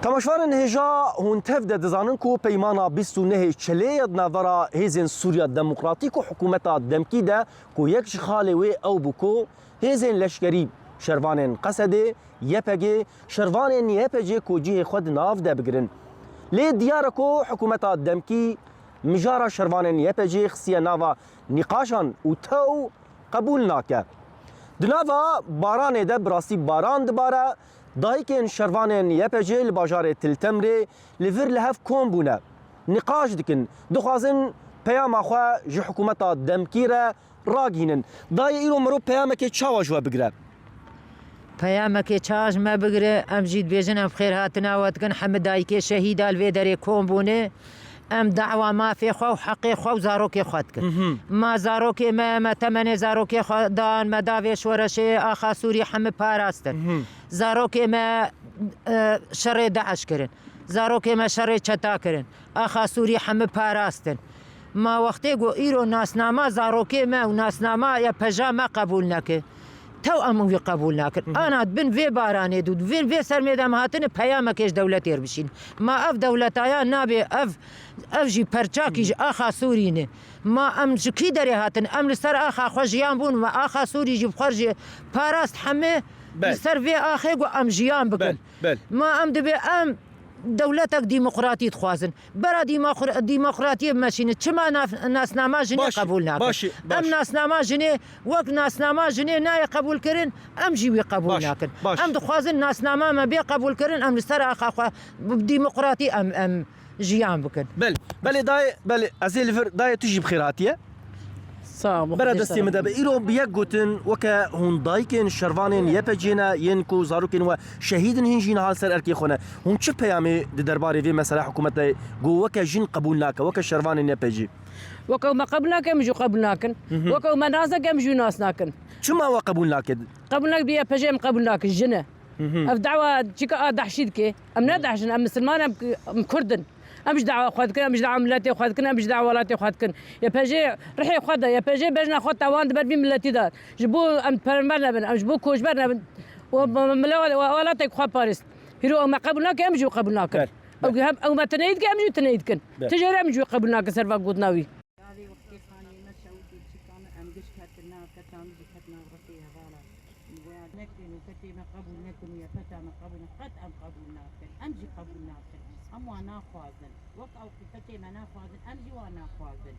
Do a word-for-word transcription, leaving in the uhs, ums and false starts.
Temaşevanên hêja, hûn tev de dizanin ku peymana bîst û nehê Çilê ya di navbera Hêzên Sûriya Demokratîk û Hikûmeta Demkî de ku yek ji xalê wê ew bû ku hêzên leşkerî şervanên Qesedê, Y P G, şervanên Y P G ku cihê xwe di nav de bigirin. Lê diyar e ku hikûmeta Demkî mijara şervanên Y P G xistiye nava nîqaşan û tew qebûl nake. Di nava baranê de bi rastî baran dibare, dayikên şervanên Y P G li bajarê Til Temrê li vir li hev kom bûne. Nîqaş dikin, dixwazin peyama xwe ji hikûmeta Demkî re ragihînin. Dayê, îro mero peyamekê çawa ji we bigire? Peyamekê çawa ji me bigire, em jî dibêjin, em xêrhatina we dikin, hemî dayikê şehîda li vê derê kom bûne. Em dawa mafê xwe û heqê xwe û zarokê xwe dikin. Mhm. Ma zarokê me, me temenê zarokê xwe dan, me da vê şoreşê axa Sûrî hemî parastin. Mhm. Zarokê me, e, şerê DAIŞ kirin. Zarokê me şerê çeta kirin. Axa Sûrî hemî parastin. Ma wextê ku îro nasnama zarokê me û nasnama Y P G me qebûl neke. Tew em wî qebûl nakin. Hı hı. Ana di bin vê baranê dû, di vê, vê sermê de em hatine peyamekê ji dewletê re bişîn. Ma ev dewletaya nabe, ev, ev jî perçakî ji axa Sûrî ne. Ma em ji kî derê hatin? Em li ser axa xwe jiyan bûn, me axa Sûrî jî bi xwe jî parast hemê Bel. Li ser vê axê ku em jiyan bikin. Bel, bel. Ma em dibê em dewletek demokratî dixwazin. Bera dîmoqra-, dîmoqratiyê bimeşînin. Çima naf-, nasnama jinê Baş, qebûl nakin? Baş, baş. Em nasnama jinê wek nasnama jinê nayê qebûlkirin, em jî wî qebûl Baş, nakin. Baş. Em dixwazin nasnama me bê qebûlkirin, em li ser axa xwe bi dîmoqratî em, em jiyan bikin. Bel, belê dayê, belê, ez ê li vir dayê tu jî bi xêr hatiye. Sağ ol. Bera destê min de be. Îro bi yek gotin, weke hûn dayikên şervanên Y P G ne, yên ku zarokên we şehîd in, hîn jî niha li ser erkê xwe ne. Hûn çi peyamê di derbarê vê mesela hikûmetê ku weke jin qebûl nake, weke şervanên Y P G? Weke me qebûl nake, em jî qebûl nakin. Hı hı. Weke me nas nake, em jî nas nakin. Çima we qebûl nake? Qebûl nake, bi Y P G em qebûl nakin, jin e. Hı hı. Ev dawa çika a DAIŞî dike. Em ne DAIŞ in, em misilman, em, em kurd in. Em ji dawa xwe dikin, em ji dawa miletê xwe dikin, em ji dawa welatê xwe dikin. Y P G rihê xwe de, Y P G bejna xwe tawan di ber vî miletî de. Ji bo em perember nebin, em ji bo koçber nebin. Û mile-, we-, welatê xwe parist. Hîro ew me qebûl nake, em jî qebûl nakin. Ber, ber. Ew hem ew me tineyî dike, em jî tineyî dikin. Ber. Ti jê re em jî qebûl nakin ser va gotina wî. Yalê wextê xanê me şewitî çika me em giş ketin nav keta, em jî ketin nav rifê hevala. Goya nekin û fetê me qebûl nekin û yepeta me qebûl nekin. Qet em qebûl nakin. Em jî qebûl nakin. Em wan naxwazin. Wek ew ku fetê me naxwazin, em jî wan naxwazin.